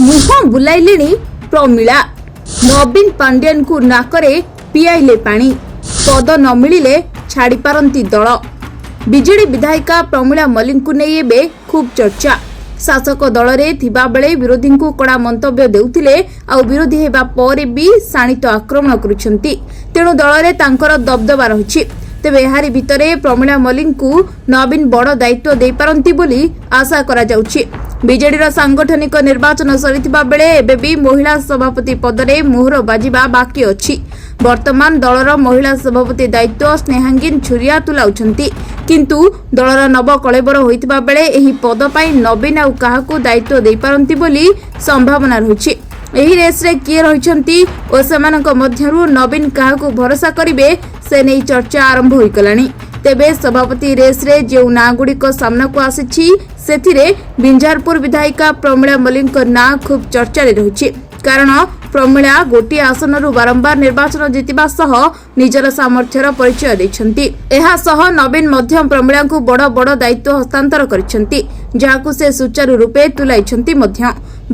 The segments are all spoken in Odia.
ମୁହଁ ବୁଲାଇଲେଣି ପ୍ରମିଳା। ନବୀନ ପାଣ୍ଡିଆନଙ୍କୁ ନାକରେ ପିଆଇଲେ ପାଣି। ପଦ ନ ମିଳିଲେ ଛାଡ଼ିପାରନ୍ତି ଦଳ। ବିଜେଡି ବିଧାୟିକା ପ୍ରମିଳା ମଲ୍ଲିକଙ୍କୁ ନେଇ ଏବେ ଖୁବ୍ ଚର୍ଚ୍ଚା। ଶାସକ ଦଳରେ ଥିବାବେଳେ ବିରୋଧୀଙ୍କୁ କଡ଼ା ମନ୍ତବ୍ୟ ଦେଉଥିଲେ, ଆଉ ବିରୋଧୀ ହେବା ପରେ ବି ଶାଣିତ ଆକ୍ରମଣ କରୁଛନ୍ତି। ତେଣୁ ଦଳରେ ତାଙ୍କର ଦବଦବା ରହିଛି। ତେବେ ଏହାରି ଭିତରେ ପ୍ରମିଳା ମଲ୍ଲିକଙ୍କୁ ନବୀନ ବଡ଼ ଦାୟିତ୍ୱ ଦେଇପାରନ୍ତି ବୋଲି ଆଶା କରାଯାଉଛି। ବିଜେଡିର ସାଂଗଠନିକ ନିର୍ବାଚନ ସରିଥିବା ବେଳେ ଏବେ ବି ମହିଳା ସଭାପତି ପଦରେ ମୋହର ବାଜିବା ବାକି ଅଛି। ବର୍ତ୍ତମାନ ଦଳର ମହିଳା ସଭାପତି ଦାୟିତ୍ୱ ସ୍ନେହାଙ୍ଗିନ ଛୁରିଆ ତୁଲାଉଛନ୍ତି। କିନ୍ତୁ ଦଳର ନବକଳେବର ହୋଇଥିବା ବେଳେ ଏହି ପଦ ପାଇଁ ନବୀନ ଆଉ କାହାକୁ ଦାୟିତ୍ୱ ଦେଇପାରନ୍ତି ବୋଲି ସମ୍ଭାବନା ରହିଛି। ଏହି ରେସ୍ରେ କିଏ ରହିଛନ୍ତି ଓ ସେମାନଙ୍କ ମଧ୍ୟରୁ ନବୀନ କାହାକୁ ଭରସା କରିବେ, ସେ ନେଇ ଚର୍ଚ୍ଚା ଆରମ୍ଭ ହୋଇଗଲାଣି। ତେବେ ସଭାପତି ରେସ୍ରେ ଯେଉଁ ନାଁଗୁଡ଼ିକ ସାମ୍ନାକୁ ଆସିଛି, ସେଥିରେ ବିଞ୍ଝାରପୁର ବିଧାୟିକା ପ୍ରମିଳା ମଲ୍ଲିକଙ୍କ ନାଁ ଖୁବ୍ ଚର୍ଚ୍ଚାରେ ରହିଛି। କାରଣ ପ୍ରମିଳା ଗୋଟିଏ ଆସନରୁ ବାରମ୍ବାର ନିର୍ବାଚନ ଜିତିବା ସହ ନିଜର ସାମର୍ଥ୍ୟର ପରିଚୟ ଦେଇଛନ୍ତି। ଏହାସହ ନବୀନ ମଧ୍ୟ ପ୍ରମିଳାଙ୍କୁ ବଡ଼ ବଡ଼ ଦାୟିତ୍ୱ ହସ୍ତାନ୍ତର କରିଛନ୍ତି, ଯାହାକୁ ସେ ସୁଚାରୁ ରୂପେ ତୁଲାଇଛନ୍ତି ମଧ୍ୟ।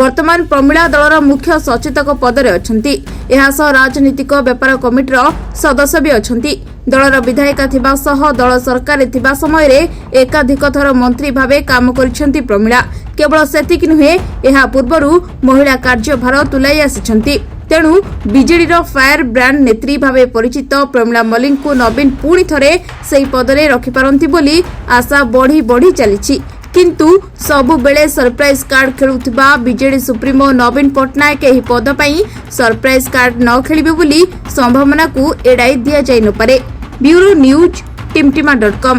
ବର୍ତ୍ତମାନ ପ୍ରମିଳା ଦଳର ମୁଖ୍ୟ ସଚେତକ ପଦରେ ଅଛନ୍ତି। ଏହାସହ ରାଜନୀତିକ ବ୍ୟାପାର କମିଟିର ସଦସ୍ୟ ବି ଅଛନ୍ତି। ଦଳର ବିଧାୟିକା ଥିବା ସହ ଦଳ ସରକାରରେ ଥିବା ସମୟରେ ଏକାଧିକ ଥର ମନ୍ତ୍ରୀ ଭାବେ କାମ କରିଛନ୍ତି ପ୍ରମିଳା। କେବଳ ସେତିକି ନୁହେଁ, ଏହା ପୂର୍ବରୁ ମହିଳା କାର୍ଯ୍ୟଭାର ତୁଲାଇ ଆସିଛନ୍ତି। ତେଣୁ ବିଜେଡିର ଫାୟାର ବ୍ରାଣ୍ଡ ନେତ୍ରୀ ଭାବେ ପରିଚିତ ପ୍ରମିଳା ମଲ୍ଲିକଙ୍କୁ ନବୀନ ପୁଣି ଥରେ ସେହି ପଦରେ ରଖିପାରନ୍ତି ବୋଲି ଆଶା ବଢ଼ି ବଢ଼ି ଚାଲିଛି। କିନ୍ତୁ ସବୁବେଳେ ସରପ୍ରାଇଜ କାର୍ଡ ଖେଳୁଥିବା ବିଜେଡି ସୁପ୍ରିମୋ ନବୀନ ପଟ୍ଟନାୟକ ଏହି ପଦ ପାଇଁ ସରପ୍ରାଇଜ କାର୍ଡ ନ ଖେଳିବେ ବୋଲି ସମ୍ଭାବନାକୁ ଏଡ଼ାଇ ଦିଆଯାଇ ନପାରେ। Bureau news, Timtima.com।